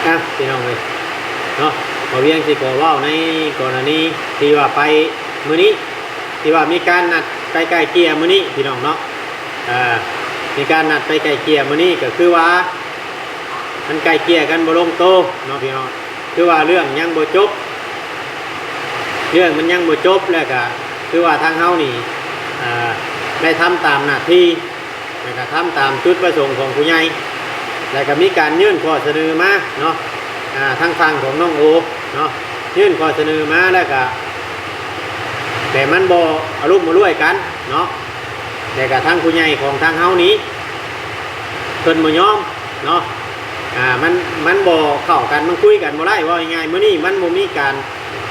ອ່ະ ພີ່ນ້ອງເອີຍເນາະ, ບ່າວວຽງຊິຂໍເວົ້າໃນກໍລະນີທີ່ວ່າໄປມື້ນີ້ ທີ່ວ່າມີການນັດໄປໄກ່ເກ່ຍມື້ນີ້ ພີ່ນ້ອງເນາະ. ອ່າ ມີການນັດໄປໄກ່ເກ່ຍມື້ນີ້ ກໍຄືວ່າມັນໄກ່ເກ່ຍກັນບໍ່ລົງໂຕເນາະ ພີ່ນ້ອງ, ຄືວ່າເລື່ອງຍັງບໍ່ຈົບ ເລື່ອງມັນຍັງບໍ່ຈົບ ແລ້ວກໍຄືວ່າທາງເຮົານີ້ ອ່າ ໄດ້ທຳຕາມໜ້າທີ່ ແລ້ວກໍທຳຕາມຈຸດປະສົງຂອງຜູ້ໃຫຍ່ ແລ້ວກໍມີການຍື່ນຂໍ້ສະເໜີມາເນາະ, ອ່າ ທາງຝັ່ງຂອງນ້ອງໂອເນາະ ຍື່ນຂໍ້ສະເໜີມາ ແລ້ວກໍ ແຕ່ມັນບໍ່ອະລຸມອະລວຍກັນເນາະ, ແລ້ວກໍທາງຜູ້ໃຫຍ່ຂອງທາງເຮົານີ້ ເພິ່ນບໍ່ຍອມເນາະ, ອ່າ ມັນ ມັນບໍ່ເຂົ້າກັນ ມັນຄຸຍກັນບໍ່ໄດ້ ເວົ້າງ່າຍໆ ມື້ນີ້ມັນບໍ່ມີການ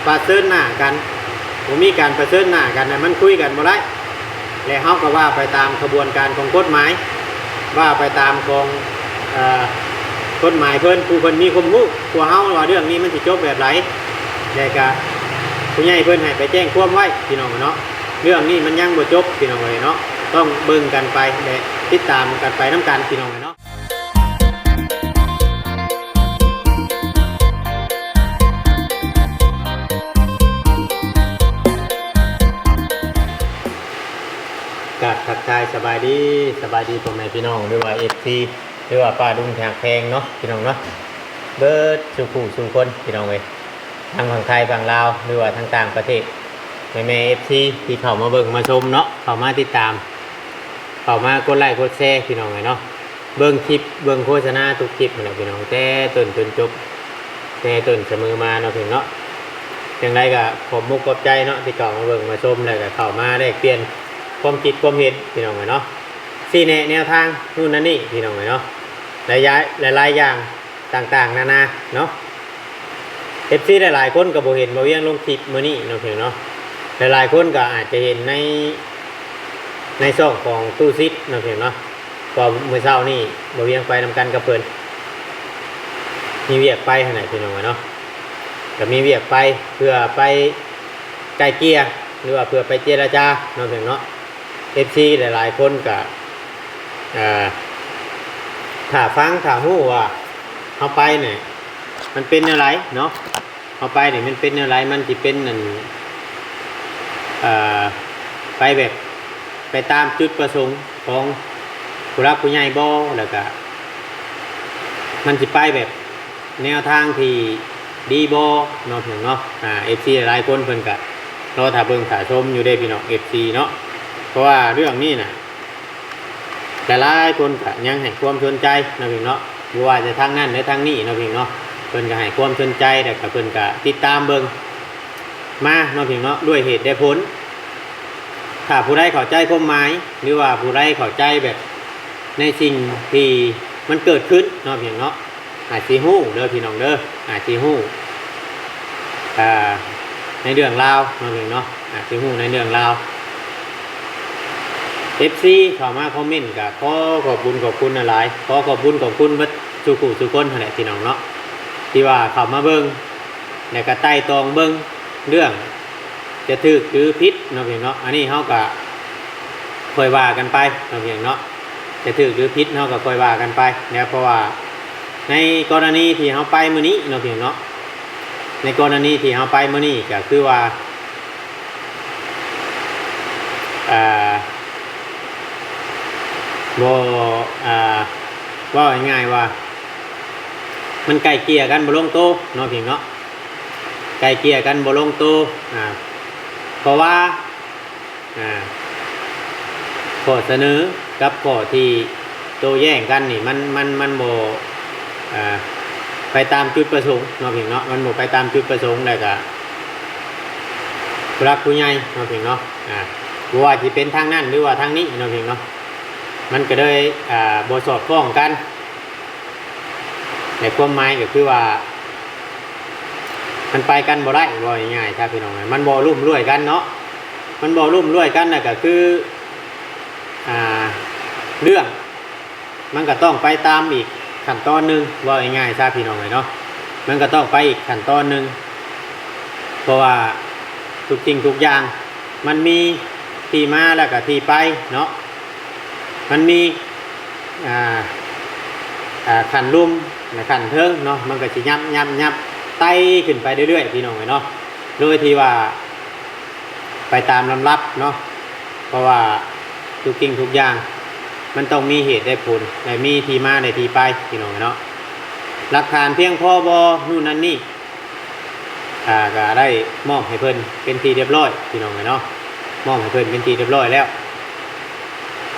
ປະເຊີນໜ້າກັນ ບໍ່ມີການປະເຊີນໜ້າກັນນະ ມັນຄຸຍກັນບໍ່ໄດ້. ແລະເຮົາກໍວ່າໄປຕາມຂະບວນການຂອງກົດໝາຍ ວ່າໄປຕາມຂອງ ເອີ ກົດໝາຍເພິ່ນ ຜູ້ເພິ່ນມີຄວາມຮູ້ກວ່າເຮົາວ່າເລື່ອງນີ້ມັນຊິຈົບແບບໃດ, ແລະກະຜູ້ໃຫຍ່ເພິ່ນໃຫ້ໄປແຈ້ງຄວາມໄວ້ ພີ່ນ້ອງເນາະ. ເລື່ອງນີ້ມັນຍັງບໍ່ຈົບ ພີ່ນ້ອງເອີຍເນາະ, ຕ້ອງເບິ່ງກັນໄປ ແລະຕິດຕາມກັນໄປນຳກັນ ພີ່ນ້ອງເອີຍເນາະ. ກາບທັກທາຍສະບາຍດີ ສະບາຍດີພໍ່ແມ່ພີ່ນ້ອງ ຫຼືວ່າເອັຟຊີ ຫຼືວ່າປ້າລຸງທີ່ຮັກແພງເນາະ ພີ່ນ້ອງເນາະ, ເບິດສູ່ຜູ້ສູ່ຄົນ ພີ່ນ້ອງເອີຍ, ທັງຝັ່ງໄທຝັ່ງລາວ ຫຼືວ່າທັງຕ່າງປະເທດ, ແມ່ໆ ເອັຟຊີ ທີ່ເຂົ້າມາເບິ່ງມາຊົມເນາະ, ເຂົ້າມາຕິດຕາມ ເຂົ້າມາກົດໄລ້ກົດແຊ ພີ່ນ້ອງເອີຍເນາະ. ເບິ່ງຄລິບ ເບິ່ງໂຄສະນາທຸກຄລິບຫັ້ນແຫຼະ ພີ່ນ້ອງ, ແຕ່ຕົ້ນຈົນຈົບ ແຕ່ຕົ້ນສະເໝີມາເນາະ ພີ່ນ້ອງເນາະ. ຈັ່ງໃດກໍຂອບມຸກຂອບໃຈເນາະ ທີ່ເຂົ້າມາເບິ່ງມາຊົມ ແລ້ວກໍເຂົ້າມາແລກປ່ຽນຄວາມຄິດຄວາມເຫັນ ພີ່ນ້ອງເອີຍເນາະ, ຊີ້ແນະແນວທາງ ນູ້ນນັ້ນນີ້ ພີ່ນ້ອງເອີຍເນາະ, ຫຼາຍຢ່າງ ຫຼາຍໆຢ່າງ ຕ່າງໆນານາເນາະ. ເອັຟຊີ ຫຼາຍໆຄົນກໍບໍ່ເຫັນບ່າວວຽງລົງຄລິບມື້ນີ້ເນາະ ພີ່ນ້ອງເນາະ, ຫຼາຍໆຄົນກໍອາດຈະເຫັນໃນ ໃນຊ່ອງຂອງຕູ້ຊິດເນາະ ພີ່ນ້ອງເນາະ, ເພາະມື້ເຊົ້ານີ້ບ່າວວຽງໄປນຳກັນກັບເພິ່ນ ມີວຽກໄປຫັ້ນແຫຼະ ພີ່ນ້ອງເນາະ, ກໍມີວຽກໄປເພື່ອໄປໄກ່ເກ່ຍ ຫຼືວ່າເພື່ອໄປເຈລະຈາເນາະ ພີ່ນ້ອງເນາະ. ເອັຟຊີ ຫຼາຍໆຄົນກໍ ເອີ ຖ້າຟັງ ຖ້າຮູ້ວ່າເຮົາໄປນີ້ມັນເປັນແນວໃດເນາະ, ເຮົາໄປນີ້ມັນເປັນແນວໃດ, ມັນຊິເປັນອັນ ເອີ ໄປແບບ ໄປຕາມຈຸດປະສົງຂອງຜູ້ຫຼັກຜູ້ໃຫຍ່ບໍ່ ແລ້ວກະມັນຊິໄປແບບ ແນວທາງທີ່ດີບໍ່ເນາະ ພີ່ນ້ອງເນາະ. ອາ ເອັຟຊີ ຫຼາຍໆຄົນເພິ່ນກະລໍຖ້າເບິ່ງຖ້າຊົມຢູ່ເດ້ ພີ່ນ້ອງ ເອັຟຊີ ເນາະ, ເພາະວ່າເລື່ອງນີ້ນະ ຫຼາຍໆຄົນກະຍັງໃຫ້ຄວາມສົນໃຈເນາະ ພີ່ນ້ອງເນາະ, ບໍ່ວ່າຈະທາງນັ້ນ ແລະ ທາງນີ້ເນາະ ພີ່ນ້ອງເນາະ, ເພິ່ນກະໃຫ້ຄວາມສົນໃຈ ແລ້ວກະເພິ່ນກະຕິດຕາມເບິ່ງມາເນາະ ພີ່ນ້ອງເນາະ ດ້ວຍເຫດດ້ວຍຜົນ. ຖ້າຜູ້ໃດເຂົ້າໃຈຄວາມໝາຍ ຫຼືວ່າຜູ້ໃດເຂົ້າໃຈແບບໃນສິ່ງທີ່ມັນເກີດຂຶ້ນເນາະ ພີ່ນ້ອງເນາະ, ອາດຊິຮູ້ເດີ ພີ່ນ້ອງເດີ, ອາດຊິຮູ້ ອ່າ ໃນເລື່ອງລາວເນາະ ພີ່ນ້ອງເນາະ, ອາດຊິຮູ້ໃນເລື່ອງລາວ. ເອັຟຊີ ເຂົ້າມາຄອມເມັນກໍຂໍຂອບບຸນຂອບຄຸນຫຼາຍໆ, ຂໍຂອບບຸນຂອບຄຸນເບິດສູ່ຜູ້ສູ່ຄົນຫັ້ນແຫຼະ ພີ່ນ້ອງເນາະ, ທີ່ວ່າເຂົ້າມາເບິ່ງ ແລ້ວກໍໄຕ່ຕອງເບິ່ງເລື່ອງ ຈະຖືກຫຼືຜິດເນາະ ພີ່ນ້ອງເນາະ, ອັນນີ້ເຮົາກໍຄ່ອຍວ່າກັນໄປເນາະ ພີ່ນ້ອງເນາະ, ຈະຖືກຫຼືຜິດເຮົາກໍຄ່ອຍວ່າກັນໄປນະ. ເພາະວ່າໃນກໍລະນີທີ່ເຮົາໄປມື້ນີ້ເນາະ ພີ່ນ້ອງເນາະ, ໃນກໍລະນີທີ່ເຮົາໄປມື້ນີ້ກໍຄືວ່າ ອ່າ ບໍ່ ອ່າ ເວົ້າງ່າຍໆວ່າ ມັນໄກ່ເກ່ຍກັນບໍ່ລົງໂຕເນາະ ພີ່ນ້ອງເນາະ, ໄກ່ເກ່ຍກັນບໍ່ລົງໂຕ ອ່າ ເພາະວ່າ ອ່າ ຂໍ້ສະເໜີກັບຂໍ້ທີ່ໂຕ້ແຍ້ງກັນນີ້ ມັນ ມັນ ມັນບໍ່ ອ່າ ໄປຕາມຈຸດປະສົງເນາະ ພີ່ນ້ອງເນາະ, ມັນບໍ່ໄປຕາມຈຸດປະສົງ ແລ້ວກະຜູ້ຫຼັກຜູ້ໃຫຍ່ເນາະ ພີ່ນ້ອງເນາະ, ອ່າ ບໍ່ວ່າຊິເປັນທາງນັ້ນ ຫຼືວ່າທາງນີ້ເນາະ ພີ່ນ້ອງເນາະ, ມັນກະເລີຍ ອ່າ ບໍ່ສອດຄ່ອງກັນ. ໃນຄວາມໝາຍກໍຄືວ່າ ມັນໄປກັນບໍ່ໄດ້ ເວົ້າງ່າຍໆຊະ ພີ່ນ້ອງເອີຍ, ມັນບໍ່ລົມລວຍກັນເນາະ, ມັນບໍ່ລົມລວຍກັນນະ ກໍຄື ອ່າ ເລື່ອງມັນກໍຕ້ອງໄປຕາມອີກຂັ້ນຕອນໜຶ່ງ ເວົ້າງ່າຍໆຊະ ພີ່ນ້ອງເອີຍເນາະ, ມັນກໍຕ້ອງໄປອີກຂັ້ນຕອນໜຶ່ງ ເພາະວ່າທຸກສິ່ງທຸກຢ່າງມັນມີທີ່ມາ ແລ້ວກໍທີ່ໄປເນາະ. ມັນມີ ອ່າ ອ່າ ຂັ້ນລຸ່ມ ແລະ ຂັ້ນເທິງເນາະ ມັນກໍຊິຫຍັບ ຫຍັບ ຫຍັບ ໄຕ່ຂຶ້ນໄປເລື້ອຍໆ ພີ່ນ້ອງເອີຍເນາະ ໂດຍທີ່ວ່າໄປຕາມລຳດັບເນາະ ເພາະວ່າທຸກສິ່ງທຸກຢ່າງມັນຕ້ອງມີເຫດແລະຜົນ ແລະ ມີທີ່ມາແລະທີ່ໄປ ພີ່ນ້ອງເອີຍເນາະ ຫຼັກຖານພຽງພໍບໍ່ ໂນ່ນນັ້ນນີ້ ອ່າ ກໍໄດ້ມອບໃຫ້ເພິ່ນເປັນທີ່ຮຽບຮ້ອຍ ພີ່ນ້ອງເອີຍເນາະ ມອບໃຫ້ເພິ່ນເປັນທີ່ຮຽບຮ້ອຍແລ້ວ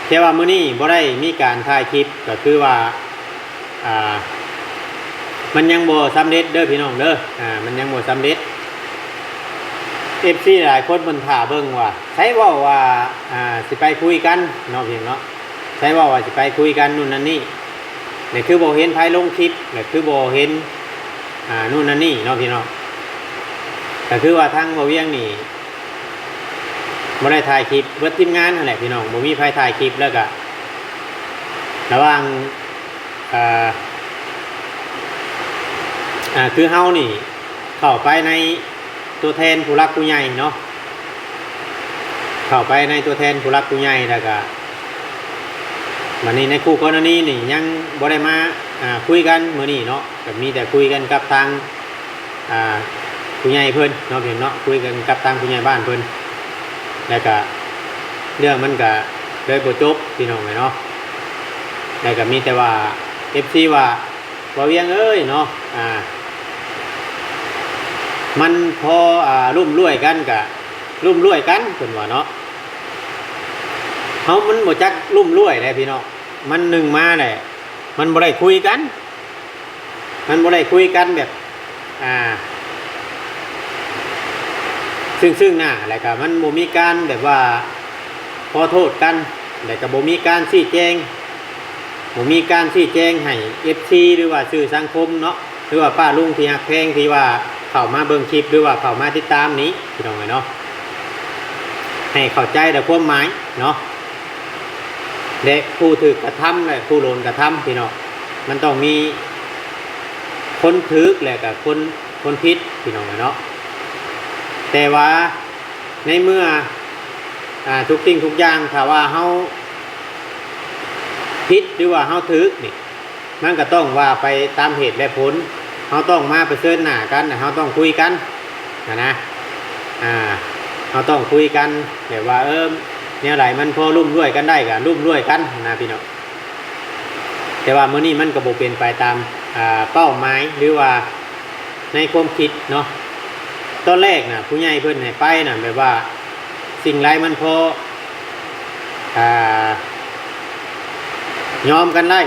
ແຕ່ວ່າມື້ນີ້ບໍ່ໄດ້ມີການຖ່າຍຄລິບ ກໍຄືວ່າ ອ່າ ມັນຍັງບໍ່ສຳເລັດເດີພີ່ນ້ອງເດີ ອ່າ ມັນຍັງບໍ່ສຳເລັດ ເອັຟຊີຫຼາຍຄົນເພິ່ນຖ້າເບິ່ງວ່າ ໃສເວົ້າວ່າ ອ່າ ຊິໄປຄຸຍກັນເນາະ ພີ່ນ້ອງເນາະ ໃສເວົ້າວ່າຊິໄປຄຸຍກັນໂນ່ນນັ້ນນີ້ ແລະ ຄືບໍ່ເຫັນໃຜລົງຄລິບ ແລະ ຄືບໍ່ເຫັນ ອ່າ ໂນ່ນນັ້ນນີ້ເນາະ ພີ່ນ້ອງ ກໍຄືວ່າທາງບ່າວວຽງນີ້ ບໍ່ໄດ້ຖ່າຍຄລິບ ເບິດທີມງານຫັ້ນແຫຼະ ພີ່ນ້ອງ ບໍ່ມີໃຜຖ່າຍຄລິບ ແລ້ວກະລະຫວ່າງ ເອີ ອ່າ ຄືເຮົານີ້ເຂົ້າໄປໃນຕົວແທນຜູ້ຫຼັກຜູ້ໃຫຍ່ເນາະ ເຂົ້າໄປໃນຕົວແທນຜູ້ຫຼັກຜູ້ໃຫຍ່ ແລ້ວກະ ບັດນີ້ໃນຄູ່ກໍລະນີນີ້ຍັງບໍ່ໄດ້ມາ ອ່າ ຄຸຍກັນມື້ນີ້ເນາະ ກໍມີແຕ່ຄຸຍກັນກັບທາງ ອ່າ ຜູ້ໃຫຍ່ເພິ່ນເນາະ ພີ່ນ້ອງເນາະ ຄຸຍກັນກັບທາງຜູ້ໃຫຍ່ບ້ານເພິ່ນ ແລ້ວກະເລື່ອງມັນກະເລີຍບໍ່ຈົບ ພີ່ນ້ອງເອີຍເນາະ ແລ້ວກະມີແຕ່ວ່າ ເອັຟຊີ ວ່າ ບ່າວວຽງເອີຍເນາະ ອ່າ ມັນພໍ ອ່າ ລຸ່ມລວຍກັນກະລຸ່ມລວຍກັນ ເພິ່ນວ່າເນາະ ເຮົາມັນບໍ່ຈັກລຸ່ມລວຍແຫຼະ ພີ່ນ້ອງ ມັນໜຶ່ງມາແຫຼະ ມັນບໍ່ໄດ້ຄຸຍກັນ ມັນບໍ່ໄດ້ຄຸຍກັນແບບ ອ່າ ຊຶ່ງໆໜ້າ ແລ້ວກະມັນບໍ່ມີການແບບວ່າຂໍໂທດກັນ ແລ້ວກະບໍ່ມີການຊີ້ແຈງ ບໍ່ມີການຊີ້ແຈງໃຫ້ ເອັຟຊີ ຫຼືວ່າສື່ສັງຄົມເນາະ ຫຼືວ່າປ້າລຸງທີ່ຮັກແພງ ທີ່ວ່າເຂົ້າມາເບິ່ງຄລິບ ຫຼືວ່າເຂົ້າມາຕິດຕາມນີ້ ພີ່ນ້ອງເອີຍເນາະ ໃຫ້ເຂົ້າໃຈແຕ່ຄວາມໝາຍເນາະ ແລະ ຜູ້ຖືກກະທຳ ແລະ ຜູ້ໂດນກະທຳ ພີ່ນ້ອງ ມັນຕ້ອງມີຄົນຖືກ ແລະ ກະຄົນ ຄົນຜິດ ພີ່ນ້ອງເອີຍເນາະ ແຕ່ວ່າໃນເມື່ອ ອ່າ ທຸກສິ່ງທຸກຢ່າງ ຖ້າວ່າເຮົາຜິດ ຫຼືວ່າເຮົາຖືກນີ້ ມັນກໍຕ້ອງວ່າໄປຕາມເຫດແລະຜົນ ເຮົາຕ້ອງມາປະເຊີນໜ້າກັນ ເຮົາຕ້ອງຄຸຍກັນຫັ້ນນະ ອ່າ ເຮົາຕ້ອງຄຸຍກັນ ແບບວ່າ ເອີ ແນວໃດມັນພໍລຸ່ມລວຍກັນໄດ້ກໍລຸ່ມລວຍກັນຫັ້ນນະ ພີ່ນ້ອງ ແຕ່ວ່າມື້ນີ້ມັນກໍບໍ່ເປັນໄປຕາມ ອ່າ ເປົ້າໝາຍ ຫຼືວ່າໃນຄວາມຄິດເນາະ ຕອນແລກນະ ຜູ້ໃຫຍ່ເພິ່ນໃຫ້ໄປນະ ແບບວ່າສິ່ງໃດມັນພໍ ອ່າ ຍອມກັນໄດ້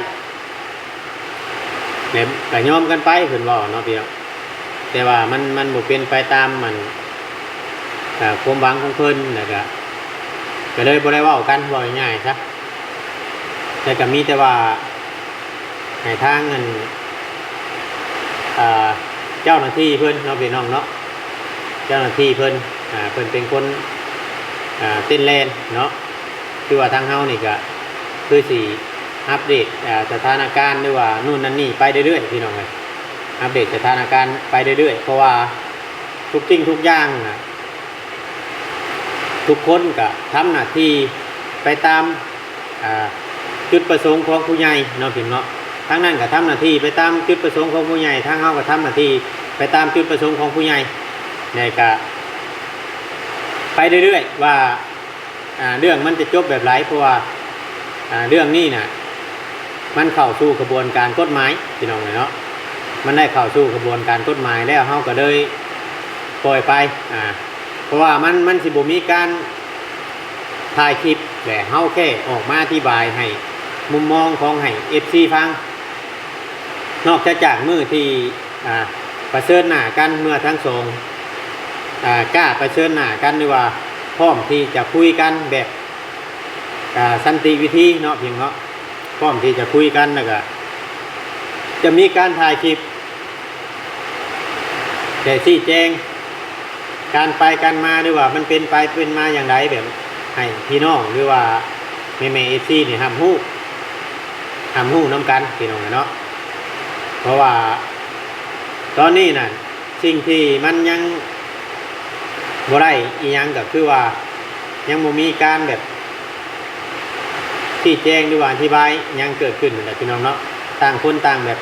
ແລະ ກະຍອມກັນໄປ ເພິ່ນເວົ້າເນາະ ພີ່ນ້ອງ ແຕ່ວ່າມັນ ມັນບໍ່ເປັນໄປຕາມ ອັນ ອ່າ ຄວາມຫວັງຂອງເພິ່ນ ແລ້ວກະ ກະເລີຍບໍ່ໄດ້ເວົ້າກັນ ເວົ້າງ່າຍໆຊະ ແລ້ວກະມີແຕ່ວ່າໃຫ້ທາງ ອັນ ອ່າ ເຈົ້າໜ້າທີ່ເພິ່ນເນາະ ພີ່ນ້ອງເນາະ ເຈົ້າໜ້າທີ່ເພິ່ນ ອ່າ ເພິ່ນເປັນຄົນ ອ່າ ເຕັ້ນແລ່ນເນາະ ຄືວ່າທາງເຮົານີ້ກະຄືຊິອັບເດດ ອ່າ ສະຖານະການ ຫຼືວ່າໂນ່ນນັ້ນນີ້ໄປເລື້ອຍໆ ພີ່ນ້ອງເອີຍ ອັບເດດສະຖານະການໄປເລື້ອຍໆ ເພາະວ່າທຸກສິ່ງທຸກຢ່າງນະ ທຸກຄົນກະທຳໜ້າທີ່ໄປຕາມ ອ່າ ຈຸດປະສົງຂອງຜູ້ໃຫຍ່ເນາະ ພີ່ນ້ອງເນາະ ທາງນັ້ນກະທຳໜ້າທີ່ໄປຕາມຈຸດປະສົງຂອງຜູ້ໃຫຍ່ ທາງເຮົາກະທຳໜ້າທີ່ໄປຕາມຈຸດປະສົງຂອງຜູ້ໃຫຍ່ ແລະກະໄປເລື້ອຍໆວ່າ ອ່າ ເລື່ອງມັນຈະຈົບແບບໃດ ເພາະວ່າ ອ່າ ເລື່ອງນີ້ນະ ມັນເຂົ້າສູ່ຂະບວນການກົດໝາຍ ພີ່ນ້ອງເອີຍເນາະ ມັນໄດ້ເຂົ້າສູ່ຂະບວນການກົດໝາຍແລ້ວ ເຮົາກໍເລີຍປ່ອຍໄປ ອ່າ ເພາະວ່າມັນ ມັນຊິບໍ່ມີການຖ່າຍຄລິບ ແລະ ເຮົາແຄ່ອອກມາອະທິບາຍໃຫ້ມຸມມອງຂອງ ໃຫ້ ເອັຟຊີ ຟັງ ນອກຈາກ ຈາກມື້ທີ່ ອ່າ ປະເຊີນໜ້າກັນ ເມື່ອທັງສອງ ອ່າ ກ້າປະເຊີນໜ້າກັນ ຫຼືວ່າພ້ອມທີ່ຈະຄຸຍກັນແບບ ອ່າ ສັນຕິວິທີເນາະ ພຽງເນາະ ພ້ອມທີ່ຈະຄຸຍກັນ ແລ້ວກະຈະມີການຖ່າຍຄລິບ ແຕ່ຊີ້ແຈງການໄປການມາ ຫຼືວ່າມັນເປັນໄປເປັນມາຢ່າງໃດ ແບບໃຫ້ພີ່ນ້ອງ ຫຼືວ່າແມ່ໆ ເອັຟຊີ ນີ້ຮັບຮູ້ ຮັບຮູ້ນຳກັນ ພີ່ນ້ອງເນາະ ເພາະວ່າຕອນນີ້ນະ ສິ່ງທີ່ມັນຍັງບໍ່ໄດ້ອີ່ຫຍັງ ກໍຄືວ່າຍັງບໍ່ມີການແບບຊີ້ແຈງ ຫຼືວ່າອະທິບາຍຫຍັງເກີດຂຶ້ນຫັ້ນແຫຼະ ພີ່ນ້ອງເນາະ ຕ່າງຄົນຕ່າງແບບ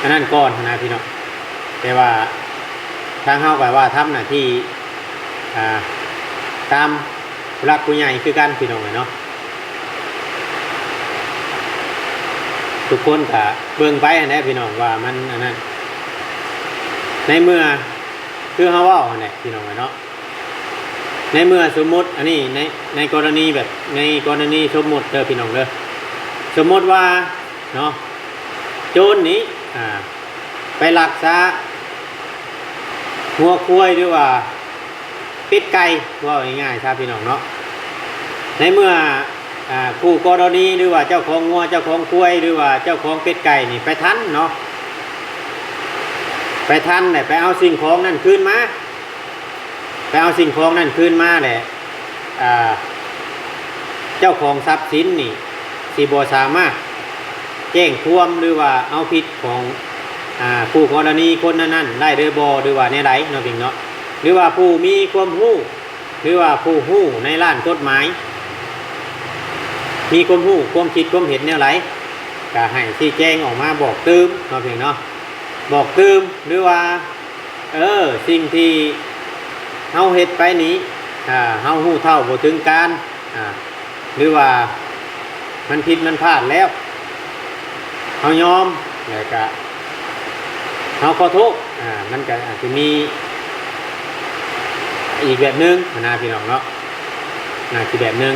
ອັນນັ້ນກ່ອນນະພີ່ນ້ອງ. ແຕ່ວ່າທາງເຮົາກໍວ່າທຳໜ້າທີ່ ອ່າ ຕາມຜູ້ຫຼັກຜູ້ໃຫຍ່ຄືກັນພີ່ນ້ອງເອີຍເນາະ. ທຸກຄົນກໍເບິ່ງໄປຫັ້ນແຫຼະພີ່ນ້ອງ ວ່າມັນອັນນັ້ນ ໃນເມື່ອ ຄືເຮົາເວົ້າຫັ້ນແຫຼະພີ່ນ້ອງເອີຍເນາະ. ໃນເມື່ອສົມມຸດ ອັນນີ້ໃນ ໃນກໍລະນີແບບ ໃນກໍລະນີສົມມຸດເດີພີ່ນ້ອງເດີ ສົມມຸດວ່າເນາະ ໂຈນນີ້ ອ່າ ໄປລັກຊາງົວຄວາຍ ຫຼືວ່າເປັດໄກ່ ເວົ້າງ່າຍໆຊະພີ່ນ້ອງເນາະ. ໃນເມື່ອ ອ່າ ຄູ່ກໍລະນີ ຫຼືວ່າເຈົ້າຂອງງົວ ເຈົ້າຂອງຄວາຍ ຫຼືວ່າເຈົ້າຂອງເປັດໄກ່ນີ້ໄປທັນເນາະ ໄປທັນແຫຼະ ໄປເອົາສິ່ງຂອງນັ້ນຄືນມາ ໄປເອົາສິ່ງຂອງນັ້ນຄືນມາແຫຼະ ອ່າ ເຈົ້າຂອງຊັບສິນນີ້ຊິບໍ່ສາມາດແຈ້ງຄວາມ ຫຼືວ່າເອົາຜິດຂອງ ອ່າ ຄູ່ກໍລະນີຄົນນັ້ນໆໄດ້ຫຼືບໍ່ ຫຼືວ່າແນວໃດເນາະພີ່ນ້ອງເນາະ. ຫຼືວ່າຜູ້ມີຄວາມຮູ້ ຫຼືວ່າຜູ້ຮູ້ໃນດ້ານກົດໝາຍ ມີຄວາມຮູ້ ຄວາມຄິດຄວາມເຫັນແນວໃດ ກໍໃຫ້ຊີ້ແຈງອອກມາບອກຕື່ມເນາະພີ່ນ້ອງເນາະ ບອກຕື່ມ ຫຼືວ່າ ເອີ ສິ່ງທີ່ເຮົາເຮັດໄປນີ້ ອ່າ ເຮົາຮູ້ເທົ່າບໍ່ເຖິງການ ອ່າ ຫຼືວ່າມັນຜິດມັນພາດແລ້ວ ເຮົາຍອມ ແລ້ວກະເຮົາຂໍໂທດ ອ່າ ມັນກະອາດຈະມີອີກແບບໜຶ່ງຫັ້ນນະພີ່ນ້ອງເນາະ ອາດຊິແບບໜຶ່ງ.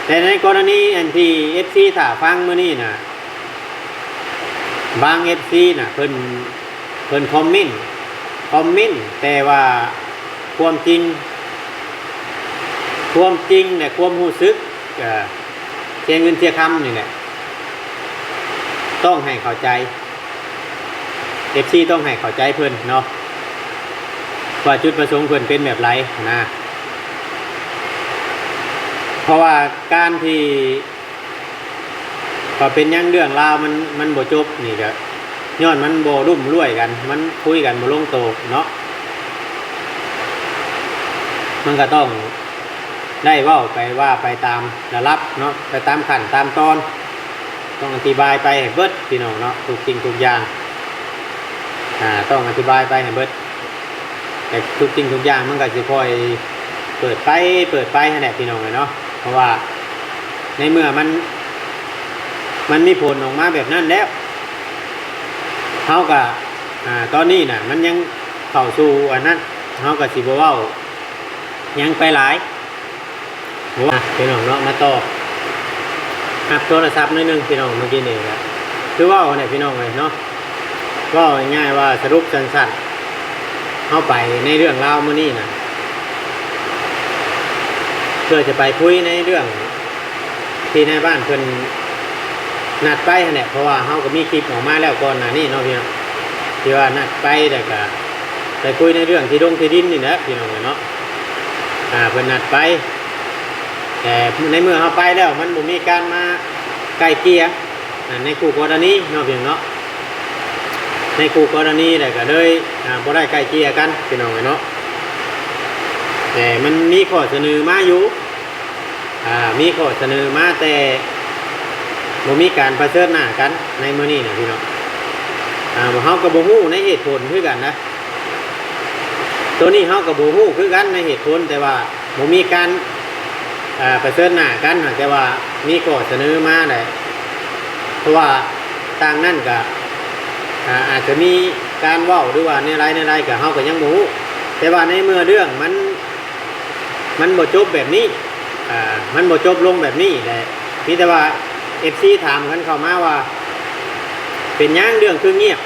ແຕ່ໃນກໍລະນີອັນທີ່ເອັຟຊີຖ້າຟັງມື້ນີ້ນະ ບາງເອັຟຊີນະ ເພິ່ນ ເພິ່ນຄອມເມັນ ຄອມເມັນ ແຕ່ວ່າຄວາມຈິງ ຄວາມຈິງ ແລະ ຄວາມຮູ້ສຶກ ເອີ ເສຍເງິນເສຍຄຳນີ້ແຫຼະ ຕ້ອງໃຫ້ເຂົ້າໃຈ ເອັຟຊີຕ້ອງໃຫ້ເຂົ້າໃຈເພິ່ນເນາະ ວ່າຈຸດປະສົງເພິ່ນເປັນແບບໃດນະ. ເພາະວ່າການທີ່ ວ່າເປັນຫຍັງເລື່ອງລາວມັນ ມັນບໍ່ຈົບນີ້ ກະຍ້ອນມັນບໍ່ລຸ່ມລວຍກັນ ມັນຄຸຍກັນບໍ່ລົງໂຕເນາະ. ມັນກະຕ້ອງໄດ້ເວົ້າໄປ ວ່າໄປຕາມລະດັບເນາະ ໄປຕາມຂັ້ນຕາມຕອນ ຕ້ອງອະທິບາຍໄປໃຫ້ເບິດພີ່ນ້ອງເນາະ ທຸກສິ່ງທຸກຢ່າງ ອ່າ ຕ້ອງອະທິບາຍໄປໃຫ້ເບິດ. ແຕ່ທຸກສິ່ງທຸກຢ່າງມັນກໍຊິຄ່ອຍເປີດໄປ ເປີດໄປຫັ້ນແຫຼະພີ່ນ້ອງເອີຍເນາະ. ເພາະວ່າໃນເມື່ອມັນ ມັນມີຜົນອອກມາແບບນັ້ນແລ້ວ ເຮົາກໍ ອ່າ ຕອນນີ້ນະ ມັນຍັງເຂົ້າສູ່ອັນນັ້ນ ເຮົາກໍຊິບໍ່ເວົ້າຫຍັງໄປຫຼາຍ. ໂອ້ ພີ່ນ້ອງເນາະ ມາຕໍ່ ຮັບໂທລະສັບໜ້ອຍໜຶ່ງພີ່ນ້ອງ ເມື່ອກີ້ນີ້ ຄືເວົ້າຫັ້ນແຫຼະພີ່ນ້ອງເອີຍເນາະ. ເວົ້າງ່າຍໆວ່າ ສະຫຼຸບສັ້ນໆ ເຮົາໄປໃນເລື່ອງລາວມື້ນີ້ນະ ເພື່ອຈະໄປຄຸຍໃນເລື່ອງທີ່ນາຍບ້ານເພິ່ນນັດໄປຫັ້ນແຫຼະ ເພາະວ່າເຮົາກໍມີຄລິບອອກມາແລ້ວກ່ອນໜ້ານີ້ເນາະພີ່ນ້ອງ ທີ່ວ່ານັດໄປ ແລ້ວກໍໄປຄຸຍໃນເລື່ອງທີ່ດົງທີ່ດິນນີ້ແຫຼະພີ່ນ້ອງເນາະ. ອ່າ ເພິ່ນນັດໄປ ແຕ່ໃນເມື່ອເຮົາໄປແລ້ວ ມັນບໍ່ມີການມາໄກ່ເກ່ຍ ອ່າ ໃນຄູ່ກໍລະນີເນາະພີ່ນ້ອງເນາະ ໃນຄູ່ກໍລະນີ ແລ້ວກໍເລີຍ ອ່າ ບໍ່ໄດ້ໄກ່ເກ່ຍກັນພີ່ນ້ອງເນາະ. ແຕ່ມັນມີຂໍ້ສະເໜີມາຢູ່ ອ່າ ມີຂໍ້ສະເໜີມາ ແຕ່ບໍ່ມີການປະເຊີນໜ້າກັນໃນມື້ນີ້ນະພີ່ນ້ອງ. ອ່າ ເຮົາກໍບໍ່ຮູ້ໃນເຫດຜົນຄືກັນນະ ໂຕນີ້ເຮົາກໍບໍ່ຮູ້ຄືກັນໃນເຫດຜົນ ແຕ່ວ່າບໍ່ມີການ ອ່າ ປະເຊີນໜ້າກັນ ຫາກແຕ່ວ່າມີຂໍ້ສະເໜີມາແຫຼະ ເພາະວ່າທາງນັ້ນກໍ ອ່າ ອາດຈະມີການເວົ້າ ຫຼືວ່າແນວໃດແນວໃດ ກໍເຮົາກໍຍັງບໍ່ຮູ້. ແຕ່ວ່າໃນເມື່ອເລື່ອງມັນ ມັນບໍ່ຈົບແບບນີ້ ອ່າ ມັນບໍ່ຈົບລົງແບບນີ້ແຫຼະ ມີແຕ່ວ່າເອັຟຊີຖາມກັນເຂົ້າມາວ່າ ເປັນຫຍັງເລື່ອງຄືງຽບ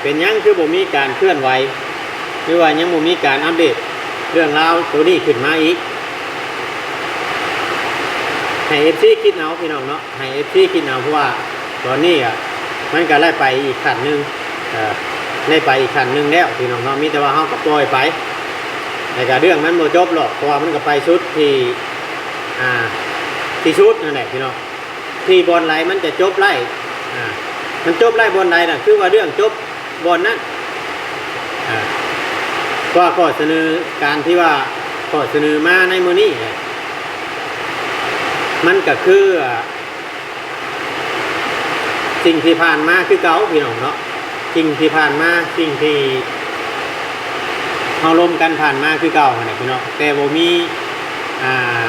ເປັນຫຍັງຄືບໍ່ມີການເຄື່ອນໄຫວ ຫຼືວ່າຍັງບໍ່ມີການອັບເດດເລື່ອງລາວໂຕນີ້ຂຶ້ນມາອີກ. ໃຫ້ເອັຟຊີຄິດເອົາພີ່ນ້ອງເນາະ ໃຫ້ເອັຟຊີຄິດເອົາ ເພາະວ່າຕອນນີ້ອະ ມັນກໍໄດ້ໄປອີກຂັ້ນໜຶ່ງ ເອີ ໄດ້ໄປອີກຂັ້ນໜຶ່ງແລ້ວພີ່ນ້ອງເນາະ. ມີແຕ່ວ່າເຮົາກໍປ່ອຍໄປ ແລ້ວກໍເລື່ອງມັນບໍ່ຈົບຫຼອກ ເພາະວ່າມັນກໍໄປສຸດທີ່ ອ່າ ທີ່ສຸດນັ້ນແຫຼະພີ່ນ້ອງ. ທີ່ບ່ອນໃດມັນຈະຈົບໄດ້ ອ່າ ມັນຈົບໄດ້ບ່ອນໃດນະ ຄືວ່າເລື່ອງຈົບບ່ອນນັ້ນ ອ່າ ວ່າຂໍ້ສະເໜີ ການທີ່ວ່າຂໍ້ສະເໜີມາໃນມື້ນີ້ນະ ມັນກໍຄື ອ່າ ສິ່ງທີ່ຜ່ານມາຄືເກົ່າພີ່ນ້ອງເນາະ, ສິ່ງທີ່ຜ່ານມາ ສິ່ງທີ່ເຮົາລົມກັນຜ່ານມາຄືເກົ່າຫັ້ນແຫຼະພີ່ນ້ອງ, ແຕ່ບໍ່ມີ ອ່າ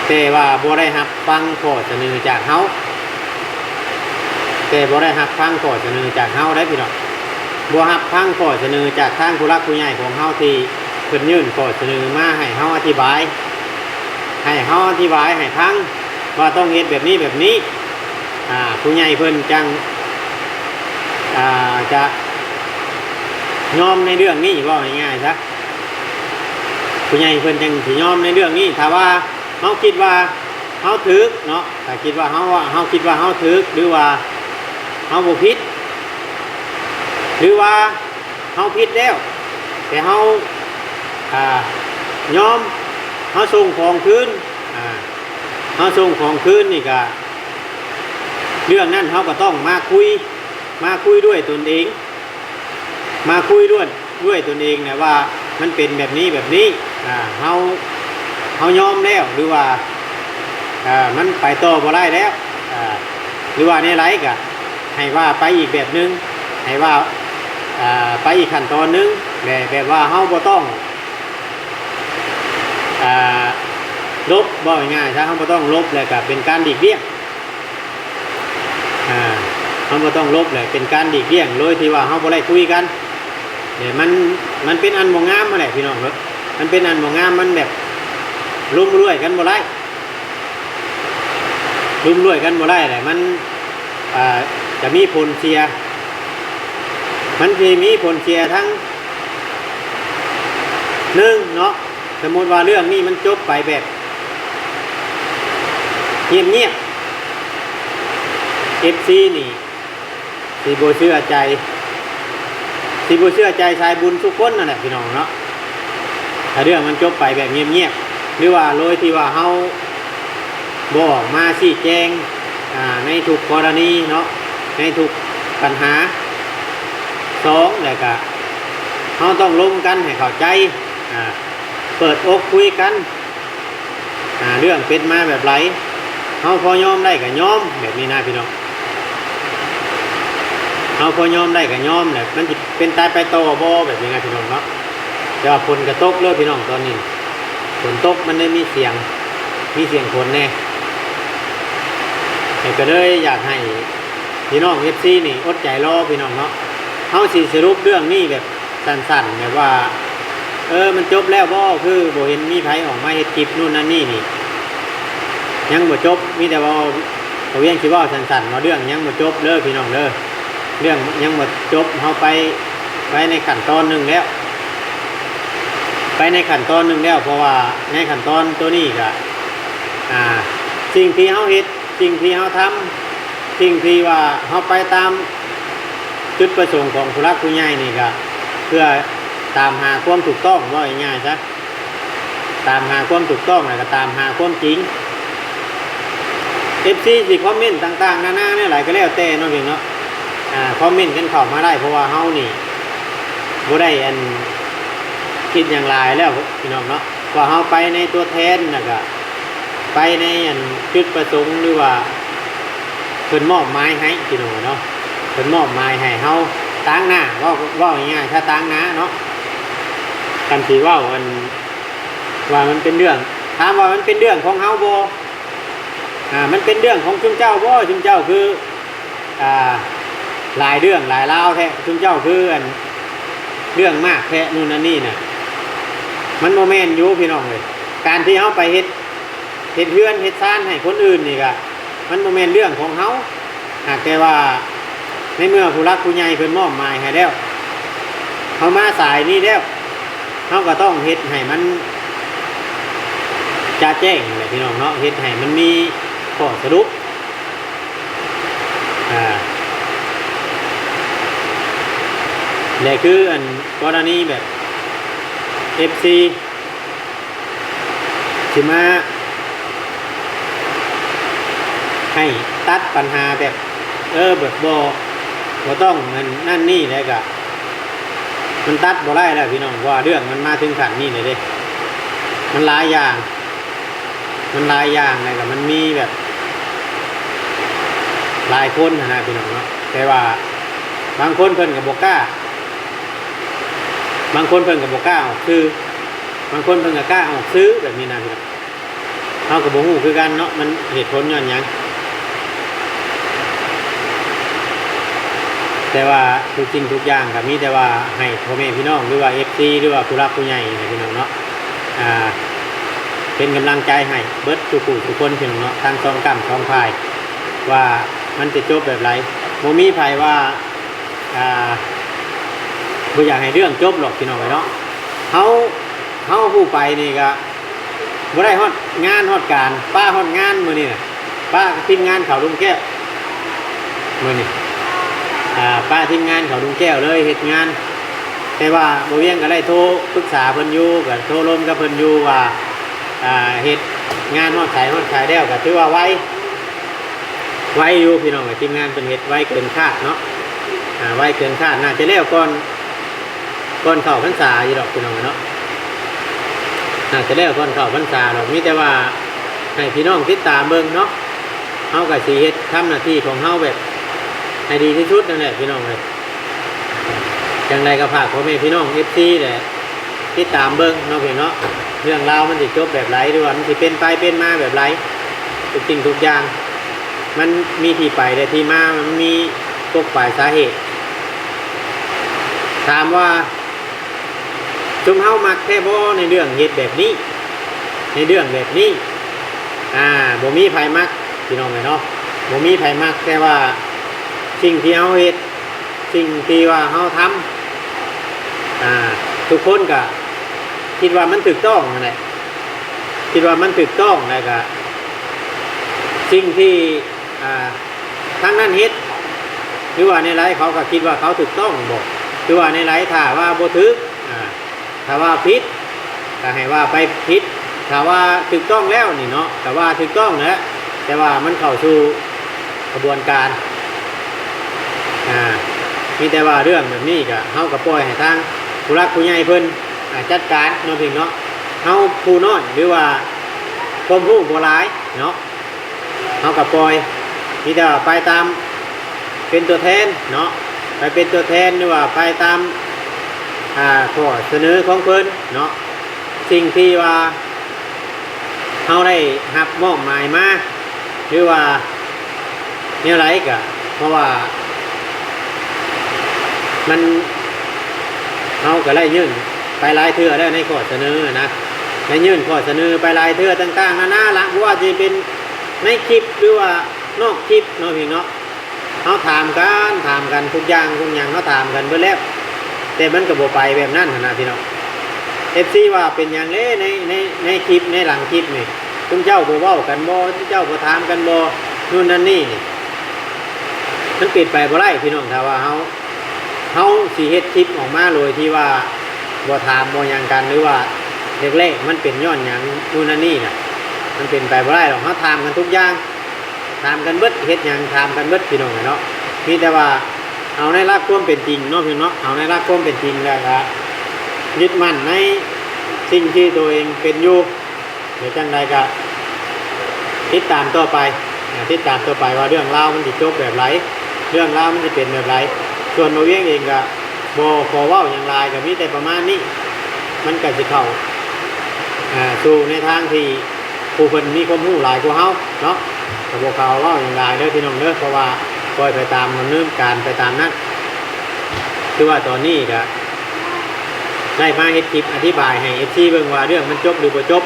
ແຕ່ວ່າບໍ່ໄດ້ຮັບຟັງຂໍ້ສະເໜີຈາກເຮົາ, ແຕ່ບໍ່ໄດ້ຮັບຟັງຂໍ້ສະເໜີຈາກເຮົາໄດ໋ພີ່ນ້ອງ, ບໍ່ຮັບຟັງຂໍ້ສະເໜີຈາກທາງຜູ້ຫຼັກຜູ້ໃຫຍ່ຂອງເຮົາ ທີ່ເພິ່ນຍື່ນຂໍ້ສະເໜີມາໃຫ້ເຮົາອະທິບາຍ, ໃຫ້ເຮົາອະທິບາຍໃຫ້ຟັງວ່າຕ້ອງເຮັດແບບນີ້ແບບນີ້. ອ່າ ຜູ້ໃຫຍ່ເພິ່ນຈັ່ງ ອ່າ ຈະຍອມໃນເລື່ອງນີ້, ເວົ້າງ່າຍໆຊະ ຜູ້ໃຫຍ່ເພິ່ນຈັ່ງຊິຍອມໃນເລື່ອງນີ້. ຖ້າວ່າເຮົາຄິດວ່າເຮົາຖືກເນາະ, ຖ້າຄິດວ່າເຮົາ ເຮົາຄິດວ່າເຮົາຖືກ ຫຼືວ່າເຮົາບໍ່ຜິດ ຫຼືວ່າເຮົາຜິດແລ້ວ ແຕ່ເຮົາ ອ່າ ຍອມ ເຮົາສົ່ງຂອງຄືນ ອ່າ ເຮົາສົ່ງຂອງຄືນນີ້ກະ ເລື່ອງນັ້ນເຮົາກໍຕ້ອງມາຄຸຍ ມາຄຸຍດ້ວຍຕົນເອງ ມາຄຸຍດ້ວຍ ດ້ວຍຕົນເອງນະວ່າມັນເປັນແບບນີ້ແບບນີ້ ອ່າ ເຮົາ ເຮົາຍອມແລ້ວ ຫຼືວ່າ ອ່າ ມັນໄປຕໍ່ບໍ່ໄດ້ແລ້ວ ອ່າ ຫຼືວ່າແນວໃດກະໃຫ້ວ່າໄປອີກແບບໜຶ່ງ ໃຫ້ວ່າ ອ່າ ໄປອີກຂັ້ນຕອນໜຶ່ງ ແບບ ແບບວ່າເຮົາບໍ່ຕ້ອງ ອ່າ ຫຼົບ ເວົ້າງ່າຍໆຊະ ເຮົາບໍ່ຕ້ອງຫຼົບ ແລ້ວກະເປັນການຫຼີກລ່ຽງ ອ່າ ເຮົາບໍ່ຕ້ອງຫຼົບແຫຼະ ເປັນການຫຼີກລ່ຽງໂດຍທີ່ວ່າເຮົາບໍ່ໄດ້ຄຸຍກັນ. ແລະ ມັນ ມັນເປັນອັນບໍ່ງາມຫັ້ນແຫຼະພີ່ນ້ອງເອີຍ, ມັນເປັນອັນບໍ່ງາມ ມັນແບບ ລົມລວຍກັນບໍ່ໄດ້ ລົມລວຍກັນບໍ່ໄດ້ແຫຼະ ມັນ ອ່າ ຈະມີຜົນເສຍ ມັນຊິມີຜົນເສຍທັງ ໜຶ່ງເນາະ ສົມມຸດວ່າເລື່ອງນີ້ມັນຈົບໄປແບບງຽບໆ ເອັຟຊີນີ້ຊິບໍ່ເຊື່ອໃຈ ຊິບໍ່ເຊື່ອໃຈສາຍບຸນທຸກຄົນນັ້ນແຫຼະພີ່ນ້ອງເນາະ. ຖ້າເລື່ອງມັນຈົບໄປແບບງຽບໆ ຫຼືວ່າໂດຍທີ່ວ່າເຮົາບໍ່ອອກມາຊີ້ແຈງ ອ່າ ໃນທຸກກໍລະນີເນາະ ໃນທຸກບັນຫາ. ສອງ ແລ້ວກະເຮົາຕ້ອງລົມກັນໃຫ້ເຂົ້າໃຈ ອ່າ ເປີດອົກຄຸຍກັນ ອ່າ ເລື່ອງເປັນມາແບບໃດ ເຮົາພໍຍອມໄດ້ກະຍອມ ແບບນີ້ນະພີ່ນ້ອງ. ເຮົາພໍຍອມໄດ້ກະຍອມແຫຼະ ມັນຊິເປັນຕາຍໄປຕໍ່ບໍ່ ແບບນີ້ນະພີ່ນ້ອງເນາະ. ແຕ່ວ່າຝົນກະຕົກເດີພີ່ນ້ອງ ຕອນນີ້ຝົນຕົກ ມັນໄດ້ມີສຽງ ມີສຽງຝົນແດ່ ແຕ່ກະເລີຍຢາກໃຫ້ພີ່ນ້ອງເອັຟຊີນີ້ອົດໃຈລໍພີ່ນ້ອງເນາະ. ເຮົາຊິສະຫຼຸບເລື່ອງນີ້ແບບ ສັ້ນໆ ແບບວ່າ ເອີ ມັນຈົບແລ້ວບໍ່ ຄືບໍ່ເຫັນມີໃຜອອກມາເຮັດຄລິບ ໂນ່ນນັ້ນນີ້ນີ້ ຍັງບໍ່ຈົບ ມີແຕ່ວ່າ ບ່າວວຽງຊິເວົ້າສັ້ນໆ ວ່າເລື່ອງຍັງບໍ່ຈົບເດີພີ່ນ້ອງເດີ ເລື່ອງຍັງບໍ່ຈົບ ເຮົາໄປ ໄປໃນຂັ້ນຕອນໜຶ່ງແລ້ວ ໄປໃນຂັ້ນຕອນໜຶ່ງແລ້ວ ເພາະວ່າໃນຂັ້ນຕອນໂຕນີ້ກະ ອ່າ ສິ່ງທີ່ເຮົາເຮັດ ສິ່ງທີ່ເຮົາທຳ ສິ່ງທີ່ວ່າເຮົາໄປຕາມຈຸດປະສົງຂອງຜູ້ຫຼັກຜູ້ໃຫຍ່ນີ້ ກະເພື່ອຕາມຫາຄວາມຖືກຕ້ອງ ເວົ້າງ່າຍໆຊະ ຕາມຫາຄວາມຖືກຕ້ອງ ແລ້ວກະຕາມຫາຄວາມຈິງ. ເອັຟຊີຊິຄອມເມັນຕ່າງໆນານາແນວໃດກະແລ້ວແຕ່ເນາະ ພີ່ນ້ອງເນາະ ອ່າ ຄອມເມັນກັນເຂົ້າມາໄດ້ ເພາະວ່າເຮົານີ້ບໍ່ໄດ້ອັນ ຄິດຫຍັງຫຼາຍແລ້ວພີ່ນ້ອງເນາະ ວ່າເຮົາໄປໃນຕົວແທນ ແລ້ວກະ ໄປໃນອັນຈຸດປະສົງ ຫຼືວ່າເພິ່ນມອບໝາຍໃຫ້ພີ່ນ້ອງເນາະ ເພິ່ນມອບໝາຍໃຫ້ເຮົາຕາງໜ້າ ເວົ້າ ເວົ້າງ່າຍໆ ຖ້າຕາງໜ້າເນາະ. ຄັນຊິເວົ້າອັນວ່າມັນເປັນເລື່ອງ ຖາມວ່າມັນເປັນເລື່ອງຂອງເຮົາບໍ່ ອ່າ ມັນເປັນເລື່ອງຂອງຊຸມເຈົ້າບໍ່ ຊຸມເຈົ້າຄື ອ່າ ຫຼາຍເລື່ອງຫຼາຍລາວແທ້ ຊຸມເຈົ້າຄືອັນເລື່ອງມາກແທ້ ໂນ່ນນັ້ນນີ້ນະ ມັນບໍ່ແມ່ນຢູ່ພີ່ນ້ອງເອີຍ. ການທີ່ເຮົາໄປເຮັດ ເຮັດເຮືອນເຮັດຊານໃຫ້ຄົນອື່ນນີ້ກະ ມັນບໍ່ແມ່ນເລື່ອງຂອງເຮົາ ຫາກແຕ່ວ່າໃນເມື່ອຜູ້ຫຼັກຜູ້ໃຫຍ່ເພິ່ນມອບໝາຍໃຫ້ແລ້ວ ເຮົາມາສາຍນີ້ແລ້ວ ເຮົາກະຕ້ອງເຮັດໃຫ້ມັນຈະແຈ້ງຫັ້ນແຫຼະພີ່ນ້ອງເນາະ ເຮັດໃຫ້ມັນມີຂໍ້ສະຫຼຸບ ອ່າ ແລະ ຄືອັນກໍລະນີແບບ ເອັຟຊີ ຊິມາໃຫ້ຕັດບັນຫາແບບ ເອີ ແບບບໍ່ ບໍ່ຕ້ອງນັ້ນ ນັ້ນນີ້ ແລ້ວກະມັນຕັດບໍ່ໄດ້ແລ້ວພີ່ນ້ອງ ເພາະວ່າເລື່ອງມັນມາເຖິງຂັ້ນນີ້ແລ້ວເດ້ ມັນຫຼາຍຢ່າງ ມັນຫຼາຍຢ່າງ ແລ້ວກະມັນມີແບບ ຫຼາຍຄົນຫັ້ນນະພີ່ນ້ອງເນາະ. ແຕ່ວ່າບາງຄົນເພິ່ນກໍບໍ່ກ້າ ບາງຄົນເພິ່ນກໍບໍ່ກ້າອອກຊື່ ບາງຄົນເພິ່ນກໍກ້າອອກຊື່ແບບນີ້ນະພີ່ນ້ອງ. ເຮົາກໍບໍ່ຮູ້ຄືກັນເນາະ ມັນເຫດຜົນຍ້ອນຫຍັງ. ແຕ່ວ່າທຸກສິ່ງທຸກຢ່າງກໍມີແຕ່ວ່າໃຫ້ພໍ່ແມ່ພີ່ນ້ອງ ຫຼືວ່າເອັຟຊີ ຫຼືວ່າຜູ້ຫຼັກຜູ້ໃຫຍ່ນະພີ່ນ້ອງເນາະ ອ່າ ເປັນກຳລັງໃຈໃຫ້ເບິດສູ່ຜູ້ສູ່ຄົນພີ່ນ້ອງເນາະ ທັງສອງກ້ຳສອງຝ່າຍ ວ່າມັນຈະຈົບແບບໃດ. ບໍ່ມີໃຜວ່າ ອ່າ ບໍ່ຢາກໃຫ້ເລື່ອງຈົບຫຼອກພີ່ນ້ອງເອີຍເນາະ. ເຮົາ ເຮົາຜູ້ໄປນີ້ກະບໍ່ໄດ້ຮອດງານຮອດການ ປະຮອດງານມື້ນີ້ນະ ປະທີມງານເຂົ້າດົງແກ້ວ ມື້ນີ້ ອ່າ ປະທີມງານເຂົ້າດົງແກ້ວເລີຍເຮັດງານ. ແຕ່ວ່າບໍ່ວຽງກໍໄດ້ໂທປຶກສາເພິ່ນຢູ່ ກໍໂທລົມກັບເພິ່ນຢູ່ວ່າ ອ່າ ເຮັດງານຮອດໃສຮອດໃສແລ້ວ ກໍຖືວ່າໄວ ໄວຢູ່ພີ່ນ້ອງເອີຍ ທີມງານເພິ່ນເຮັດໄວເກີນຄາດເນາະ ອ່າ ໄວເກີນຄາດ ໜ້າຈະແລ້ວກ່ອນ ກ່ອນເຂົ້າພັນສາຢູ່ດອກພີ່ນ້ອງເນາະ ໜ້າຈະແລ້ວກ່ອນເຂົ້າພັນສາດອກ. ມີແຕ່ວ່າໃຫ້ພີ່ນ້ອງຕິດຕາມເບິ່ງເນາະ ເຮົາກໍຊິເຮັດທຳໜ້າທີ່ຂອງເຮົາແບບໃຫ້ດີທີ່ສຸດນັ້ນແຫຼະພີ່ນ້ອງເອີຍ. ຈັ່ງໃດກໍຝາກພໍ່ແມ່ພີ່ນ້ອງເອັຟຊີແຫຼະ ຕິດຕາມເບິ່ງເນາະພີ່ນ້ອງເນາະ ເລື່ອງລາວມັນຊິຈົບແບບໃດ ຫຼືວ່າມັນຊິເປັນໄປເປັນມາແບບໃດ. ທຸກສິ່ງທຸກຢ່າງມັນມີທີ່ໄປ ແລະ ທີ່ມາ ມັນມີກົກປາຍສາເຫດ. ຖາມວ່າຊຸມເຮົາມັກແທ້ບໍ່ໃນເລື່ອງເຮັດແບບນີ້ ໃນເລື່ອງແບບນີ້? ອ່າ ບໍ່ມີໃຜມັກພີ່ນ້ອງເອີຍເນາະ ບໍ່ມີໃຜມັກ. ແຕ່ວ່າສິ່ງທີ່ເຮົາເຮັດ ສິ່ງທີ່ວ່າເຮົາທຳ ອ່າ ທຸກຄົນກະຄິດວ່າມັນຖືກຕ້ອງຫັ້ນແຫຼະ ຄິດວ່າມັນຖືກຕ້ອງ ແລ້ວກະສິ່ງທີ່ ອ່າ ທາງນັ້ນເຮັດ ຫຼືວ່າແນວໃດ ເຂົາກະຄິດວ່າເຂົາຖືກຕ້ອງບໍ ຫຼືວ່າແນວໃດ. ຖ້າວ່າບໍ່ຖືກ ອ່າ ຖ້າວ່າຜິດ ກໍໃຫ້ວ່າໄປຜິດ ຖ້າວ່າຖືກຕ້ອງແລ້ວນີ້ເນາະ ກໍວ່າຖືກຕ້ອງແຫຼະ ແຕ່ວ່າມັນເຂົ້າສູ່ຂະບວນການ. ອ່າ ມີແຕ່ວ່າເລື່ອງແບບນີ້ກໍ ເຮົາກໍປ່ອຍໃຫ້ທາງຜູ້ຫຼັກຜູ້ໃຫຍ່ເພິ່ນ ອ່າ ຈັດການເນາະພີ່ນ້ອງເນາະ. ເຮົາຜູ້ນ້ອຍ ຫຼືວ່າຄວາມຮູ້ບໍ່ຫຼາຍເນາະ ເຮົາກໍປ່ອຍ ມີແຕ່ວ່າໄປຕາມ ເປັນຕົວແທນເນາະ ໄປເປັນຕົວແທນ ຫຼືວ່າໄປຕາມ ອ່າ ຂໍ້ສະເໜີຂອງເພິ່ນເນາະ. ສິ່ງທີ່ວ່າເຮົາໄດ້ຮັບມອບໝາຍມາ ຫຼືວ່າແນວໃດກະ ເພາະວ່າມັນ ເຮົາກໍໄດ້ຍື່ນໄປຫຼາຍເທື່ອແລ້ວໃນຂໍ້ສະເໜີນະ ໄດ້ຍື່ນຂໍ້ສະເໜີໄປຫຼາຍເທື່ອຕ່າງໆນານາລະ ບໍ່ວ່າຈະເປັນໃນຄລິບ ຫຼືວ່ານອກຄລິບເນາະພີ່ນ້ອງເນາະ. ເຮົາຖາມກັນ ຖາມກັນທຸກຢ່າງທຸກຫຍັງ ເຮົາຖາມກັນເບິດແລ້ວ ແຕ່ມັນກໍບໍ່ໄປແບບນັ້ນຫັ້ນນະພີ່ນ້ອງ. ເອັຟຊີວ່າເປັນຫຍັງເດ້ ໃນ ໃນ ໃນຄລິບ ໃນຫຼັງຄລິບນີ້ ຊຸມເຈົ້າບໍ່ເວົ້າກັນບໍ ຊຸມເຈົ້າບໍ່ຖາມກັນບໍ ໂນ່ນນັ້ນນີ້ນີ້ ມັນເປັນໄປບໍ່ໄດ້ພີ່ນ້ອງ. ຖ້າວ່າເຮົາ ເຮົາຊິເຮັດຄລິບອອກມາໂດຍທີ່ວ່າບໍ່ຖາມບໍ່ຫຍັງກັນ ຫຼືວ່າແລກໆມັນເປັນຍ້ອນຫຍັງ ໂນ່ນນັ້ນນີ້ນະ ມັນເປັນໄປບໍ່ໄດ້ດອກ. ເຮົາຖາມກັນທຸກຢ່າງ ຖາມກັນເບິດ ເຮັດຫຍັງຖາມກັນເບິດພີ່ນ້ອງເອີຍເນາະ. ມີແຕ່ວ່າເອົາໃນຫຼັກຄວາມເປັນຈິງເນາະພີ່ນ້ອງເນາະ ເອົາໃນຫຼັກຄວາມເປັນຈິງ ແລ້ວກະຍຶດໝັ້ນໃນສິ່ງທີ່ຕົວເອງເປັນຢູ່. ດຽວຈັ່ງໃດກະຕິດຕາມຕໍ່ໄປ ອ່າ ຕິດຕາມຕໍ່ໄປວ່າເລື່ອງລາວມັນຊິຈົບແບບໃດ ເລື່ອງລາວມັນຊິເປັນແບບໃດ. ສ່ວນບ່າວວຽງເອງກະບໍ່ຂໍເວົ້າຫຍັງຫຼາຍ ກະມີແຕ່ປະມານນີ້ ມັນກະຊິເຂົ້າ ອ່າ ສູ່ໃນທາງທີ່ ຜູ້ເພິ່ນມີຄວາມຮູ້ຫຼາຍກວ່າເຮົາເນາະ ກໍບໍ່ກ່າວເວົ້າຫຍັງຫຼາຍເດີພີ່ນ້ອງເດີ ເພາະວ່າປ່ອຍໄປຕາມດຳເນີນການໄປຕາມນັ້ນ. ຄືວ່າຕອນນີ້ກະໄດ້ມາເຮັດຄລິບອະທິບາຍໃຫ້ເອັຟຊີເບິ່ງວ່າເລື່ອງມັນຈົບຫຼືບໍ່ຈົບ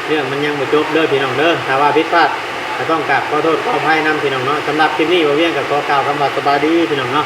ເລື່ອງມັນຍັງບໍ່ຈົບເດີພີ່ນ້ອງເດີ. ຖ້າວ່າຜິດພາດກໍຕ້ອງກາບຂໍໂທດຂໍອະໄພນຳພີ່ນ້ອງເນາະ. ສຳລັບຄລິບນີ້ບ່າວວຽງກໍຂໍກ່າວຄຳວ່າສະບາຍດີພີ່ນ້ອງເນາະ.